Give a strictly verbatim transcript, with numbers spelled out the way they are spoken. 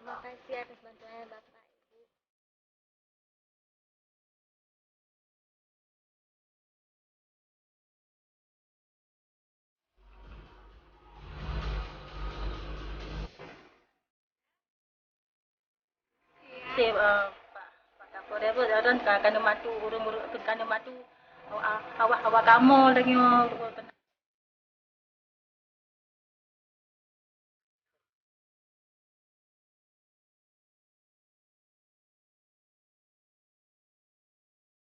Terima kasih atas bantuannya Bapak Ibu. Sip, eh, Pak, Pak Kapolres, dan ka, ka neumatu, ureuëng-ureuëng ka neumatu, awak, awak kamoe lagée nyoe,